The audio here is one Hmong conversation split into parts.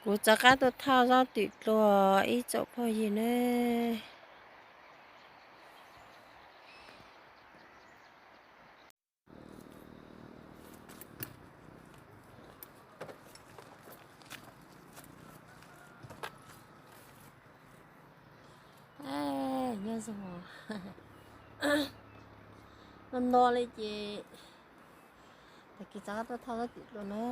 Kuv rov qab tuaj thauj zaub twm dlua ib tsoom phooj ywg ne. Nyob zoo, no no li ces tag kis rov qab tuaj thauj zaub twm dlua na.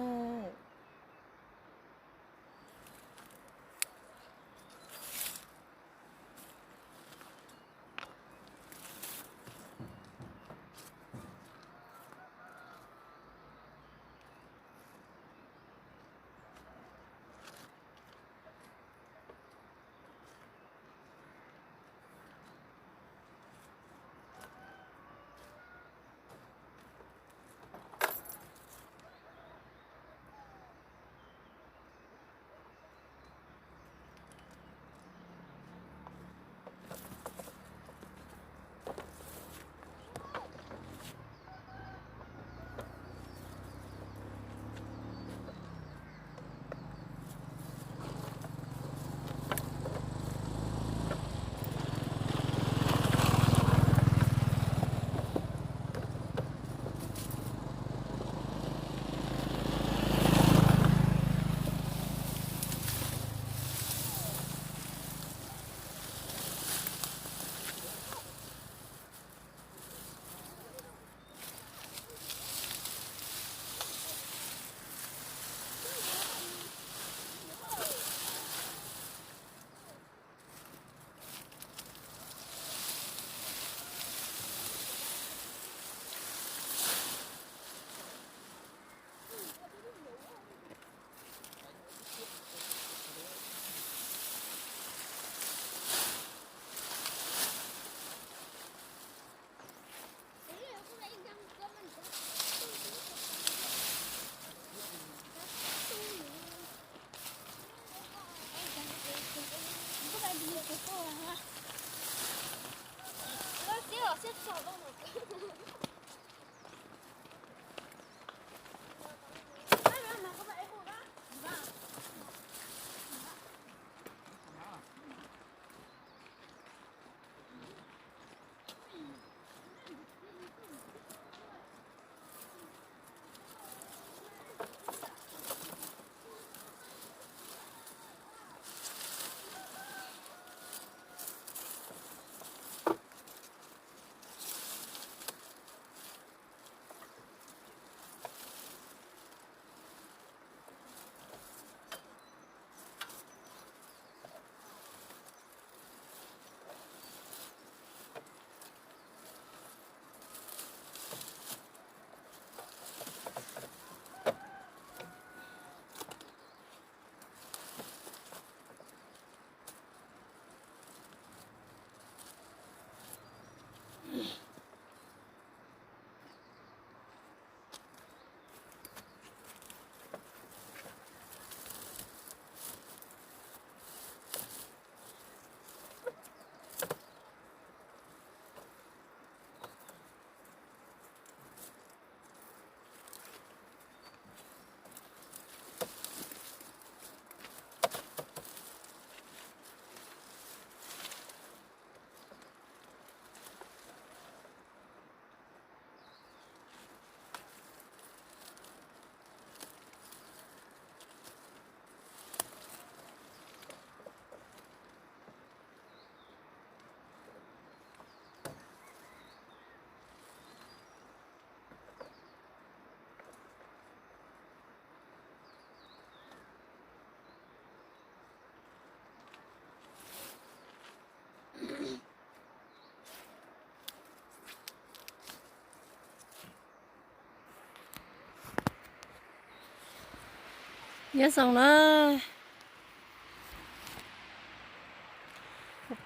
Nyob zoo na,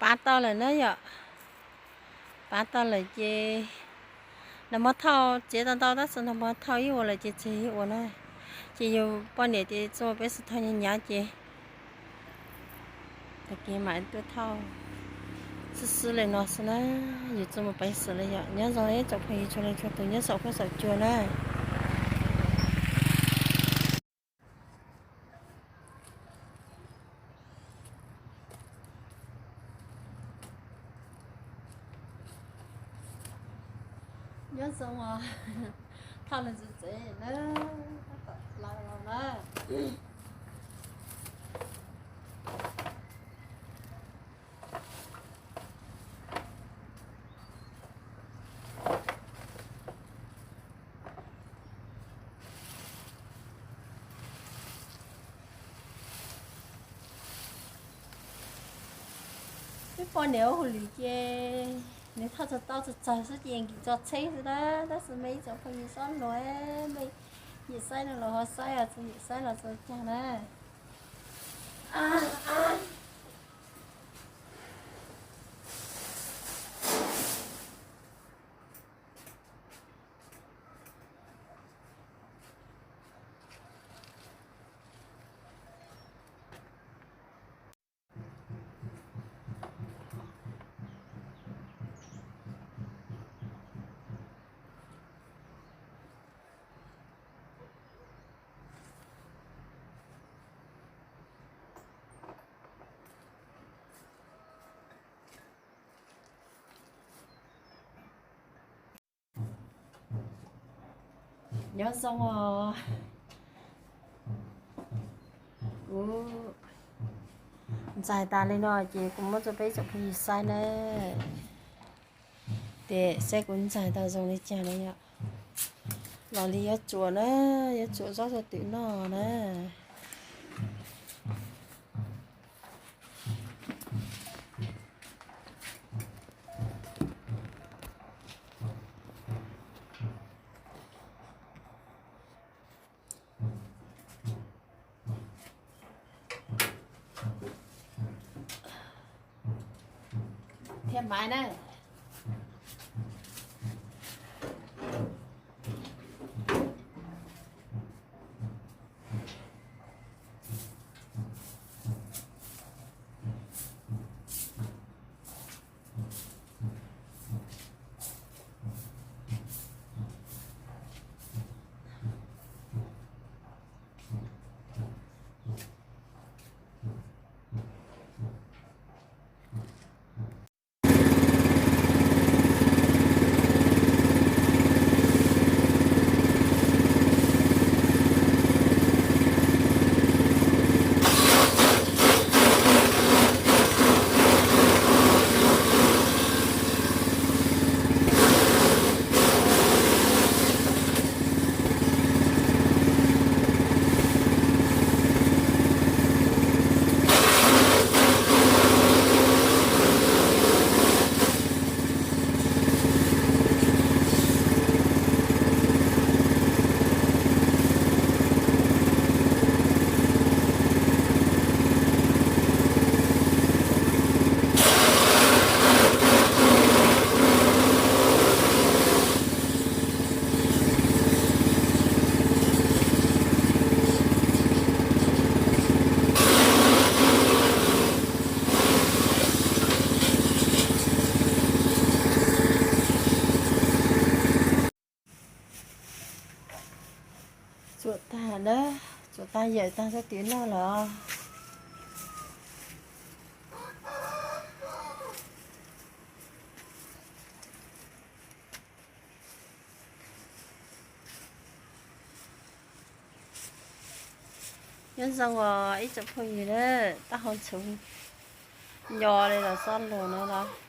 pab tau lawm na yom. Pab tau lawm ces nag hmo thauj txiav tau ntau tab sis nag hmo thauj ib ua lawm ces tsis ua na. Ces yus poj niam ces txuj peb xav thauj nyav nyav ces tag kis mam tuaj thauj xwb xwb li no xwb na. Yus txuj mus peb xwb li yom. Nyob zoo ib tsoom phooj ywg txhua leej txhua tus nyob saum huab saum cua na. Nyob zoo os, thauj lawv txawv txev na, tab tom plaws los na. Peb poj niam ua hauj lwm ces nws thauj txog tau txog txog xwb ces nkim tso tsheb xwb na. Tab sis mej ib tsoom phooj ywg sab luag, mej nyiam saib no los ho saib, tsis nyiam saib los txawm cag na. Nyob zoo os. Kuv ntxais tas li no ces kuv muab rau peb tsoom phooj ywg saib na. Ces saib kuv ntxais tau zoo li cas na yom. Los li yuav tsuam na, yuav tsuam zaub rau twm noj na. Thiab maiv na. Tsuam tag na, tsuam tag yawm tag rau tim noj lawm. Nyob zoo os ib tsoom phooj ywg na, taub hau ntxhuv nyo li los xob luag na los.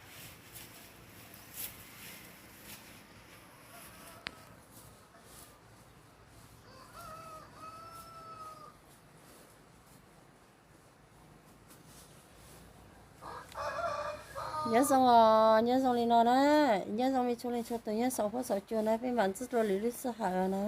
Nyob zoo os, nyob zoo li no na, nyob zoo me txhua leej txhua tus nyob saum huab saum cua na, peb mam ntsib dua lwm lub sij hawm na.